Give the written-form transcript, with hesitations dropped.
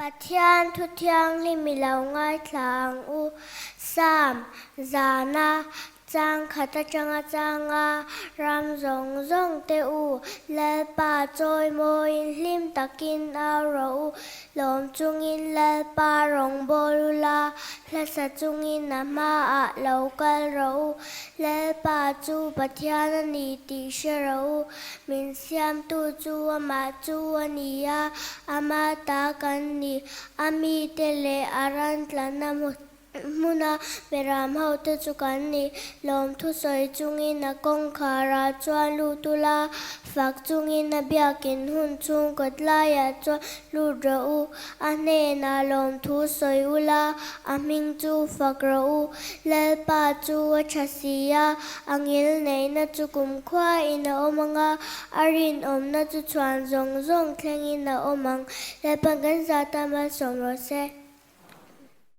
Pathian thu thianghlim i lo ngaithla ang u. Psalm, Zana chang khat atanga changa ram zawng zawng te u, Lalpa chawimawiin hlim takin au rawh u, lawm chungin Lalpa rawngbâwl ula, hlasa chungin a hmaah lo kal rawh u. Lalpa chu Pathian a ni tih hre rawh u, min siamtu chu amah chu a ni a, ama ta kan ni, a mite leh a ran tlanna hmuna beram hote chu kan ni. Lawmthu sawi chungin a kawngkharah chuan lut ula, fak chungin a biakin hun chhung kawt laiah chuan lut rawh u. A hnenah lawmthu sawi ula, a hming chu fak rawh u. Lalpa chu a tha si a, a ngil neihna chu kumkhuain a awm ang a, a rinawmna chu chhuan zawng zawng thlengin a awm ang. Lalpa'n kan zata malsawm rawh se.